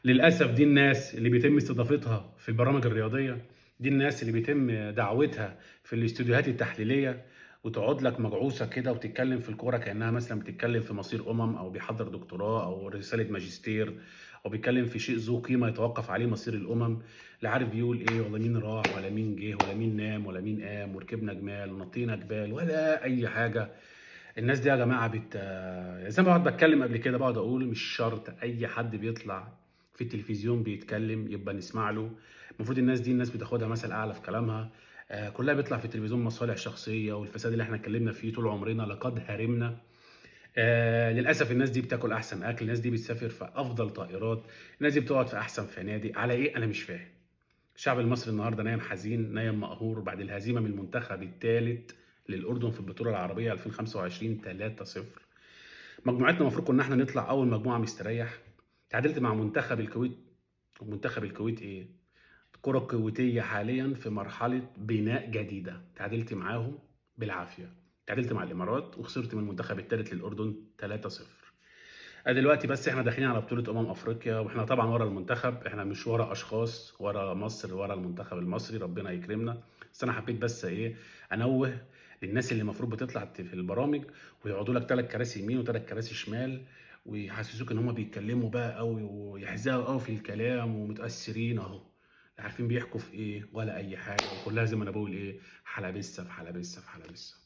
للاسف دي الناس اللي بيتم استضافتها في البرامج الرياضية، دي الناس اللي بيتم دعوتها في الاستوديوهات التحليلية، وتقعد لك مجعوصه كده وتتكلم في الكورة كانها مثلا بتتكلم في مصير او بيحضر دكتوراه او رسالة ماجستير، او بيتكلم في شيء ذو قيمة يتوقف عليه مصير الامم. لا عارف بيقول ايه، ولا مين راح ولا مين جه ولا مين نام ولا مين قام، وركبنا جمال ونطينا جبال ولا اي حاجة. الناس دي يا جماعة زي ما بقعد بتكلم قبل كده، بقعد اقول مش شرط اي حد بيطلع في التلفزيون بيتكلم يبقى نسمع له. المفروض الناس دي الناس بتاخدها مثل اعلى في كلامها. كلها بيطلع في التلفزيون مصالح شخصية، والفساد اللي احنا اتكلمنا فيه طول عمرنا لقد هرمنا. للاسف الناس دي بتاكل احسن اكل، الناس دي بتسافر في افضل طائرات، الناس دي بتقعد في احسن فنادق. على ايه؟ انا مش فاهم. الشعب المصري النهارده نايم حزين، نايم مقهور بعد الهزيمة من المنتخب الثالث للاردن في البطولة العربية 2025 3-0. مجموعتنا المفروض كنا احنا نطلع اول مجموعة مستريح. تعادلت مع منتخب الكويت، ومنتخب الكويت ايه؟ الكره الكويتية حاليا في مرحلة بناء جديدة، تعادلت معاهم بالعافية، تعادلت مع الامارات وخسرت من المنتخب الثالث للاردن 3-0. دلوقتي بس احنا داخلين على بطولة افريقيا، واحنا طبعا ورا المنتخب، احنا مش ورا اشخاص، ورا مصر، ورا المنتخب المصري، ربنا يكرمنا. بس انا حبيت بس ايه، انوه للناس اللي المفروض بتطلع في البرامج ويقعدوا لك 3 كراسي يمين وثلاث كراسي شمال، ويحسسوك ان هم بيتكلموا بقى قوي ويحزقوا قوي في الكلام ومتاثرين، اهو لا عارفين بيحكوا في ايه ولا اي حاجة، وكلها زي ما انا بقول ايه، حلبسه في حلبسه في حلبسه.